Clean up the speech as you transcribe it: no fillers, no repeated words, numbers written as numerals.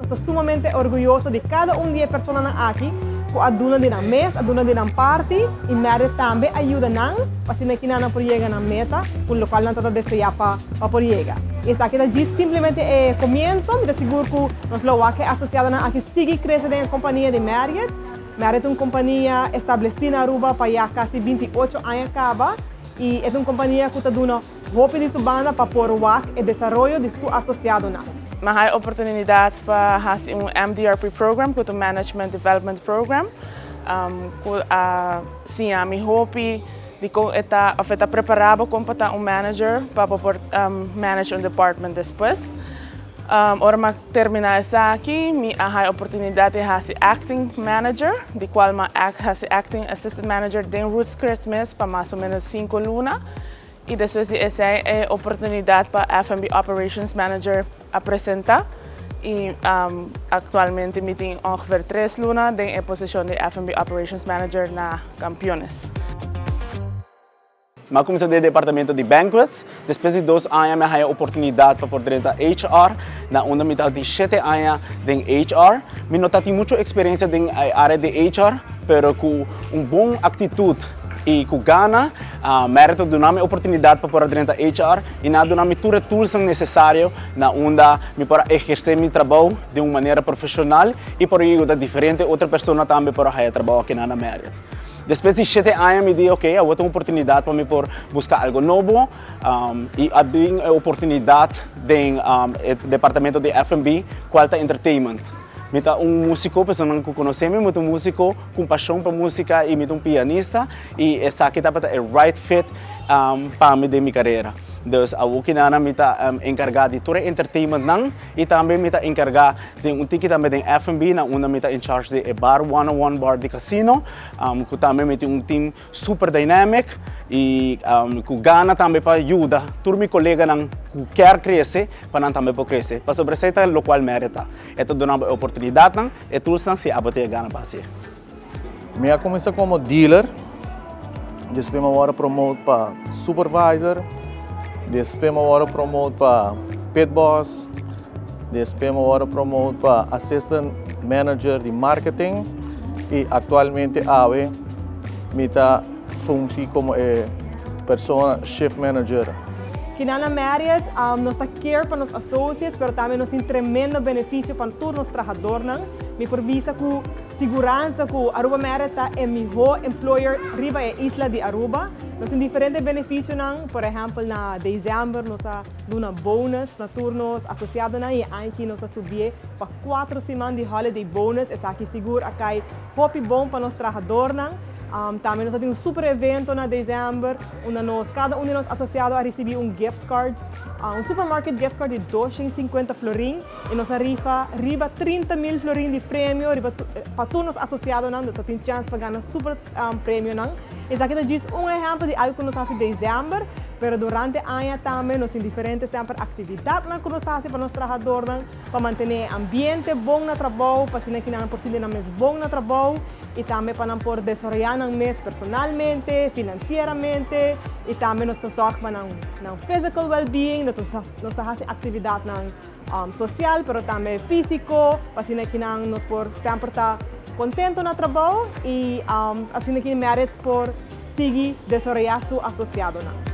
Nos ta sumamente orguyoso di cada un di e personanan aki cu a duna di nan mes, a duna di nan parti y Marriott tambe a yuda nan pa asina ki nan por yega nan meta cu locual nan ta ta desea pa pa por yega. Y esaki ta djis simplemente e comienzo, mi ta sigur cu nos lo wak e asociadonan aki sigui crece den e compania di Marriott. Marriott ta un compania estableci na Aruba pa ya casi 28 aña caba y e ta un compania cu ta duna hopi di su banda pa por wak e desaroyo di su asociadonan. Mi a haya oportunidad pa haci un MDRP program, cu ta Management Development Program, cu a siña mi hopi di con e ta, of e ta prepara bo con pa ta un manager, pa por manage un department despues. Ora mi a termina esaki, mi a haya oportunidad di haci acting manager, di cual mi a haci acting assistant manager den Ruth's Chris mes pa mas o menos 5 luna. Y despues di esey e oportunidad pa F&B Operations Manager a presenta y actualmente mi tin ongeveer 3 luna den e posicion di F&B Operations Manager na Campeones. Mi a cuminsa den departamento di banquets. Despues di 2 aña mi a haya oportunidad pa por drenta HR, na unda mi ta di 7 aña den HR. Mi no ta tin mucho experiencia den e area di HR, pero cu un bon actitud y cu gana, Marriott a duna mi oportunidad pa por a drenta HR y nan a duna mi tur e toolsnan necesario na unda mi por a eherce mi trabou di un manera profesional y por yuda diferente otro persona tambe por a haya trabou aki na Marriott. Despues di 7 aña mi di, ok, awor ta un oportunidad pa mi por busca algo nobo y a bin e oportunidad den e departamento di F&B, cual ta entertainment. Mi ta un musico, personanan cu conoce mi, mi ta un musico cu pasion pa musica y mi ta un pianista y esaki tabata e right fit pa mi den mi carera. Dus awor kinana mi ta encarga di tur e entertainment nan y tambe mi ta encarga den un tiki tambe den F&B, na unda mi ta in charge di e bar 101 bar di casino, cu tambe mi tin un team super dynamic y cu gana tambe pa yuda tur mi coleganan cu kier crece pa nan tambe por crece. Pasobra esey ta locual Marriott ta. E ta duna bo e oportunidadnan, e toolsnan si abo tin e gana pa hacié. Mi a cuminsa como dealer, despues mi a worde promote pa supervisor, despues mi a worde promote pa pit boss, despues mi a worde promote pa assistant manager di marketing y actualmente awe mi ta fungi como e persona shift manager. Kinana Marriott, nos ta care pa nos associates, pero tambe nos tin tremendo beneficio pa tur nos trahadornan. Mi por bisa cu siguransa cu Aruba Marriott ta e miho employer riba e isla di Aruba. Nos tin diferente beneficionan, por ehempel, na december nos a duna bonus na tur nos asociadonan y aki nos a subi pa 4 siman di holiday bonus. Esaki sigur a cay hopi bon pa nos trahadornan. Tambe nos tin un super evento na december, unda nos, cada un di nos asociado a ricibi un gift card, un supermarket gift card di 250 florin, y nos a rifa riba 30 mil florin di premio riba pa tur nos asociadonan, dus tin chance pa gana super premionan. Esaki ta djis un ehempel di algo cu nos haci december, pero durante aña tambe nos tin diferente semper actividadnan cu nos haci pa nos trahadornan, pa mantene e ambiente bon na trabou, pa asina cu nan por sinti nan mes bon na trabou y tambe pa nan por desaroya nan mes personalmente, financieramente, y tambe nos ta zorg pa nan physical well-being, nos ta haci actividadnan social, pero tambe fisico, pa asina cu nan nos por semper ta contento na trabou y asina cu Marriott por sigui desaroya su asociadonan.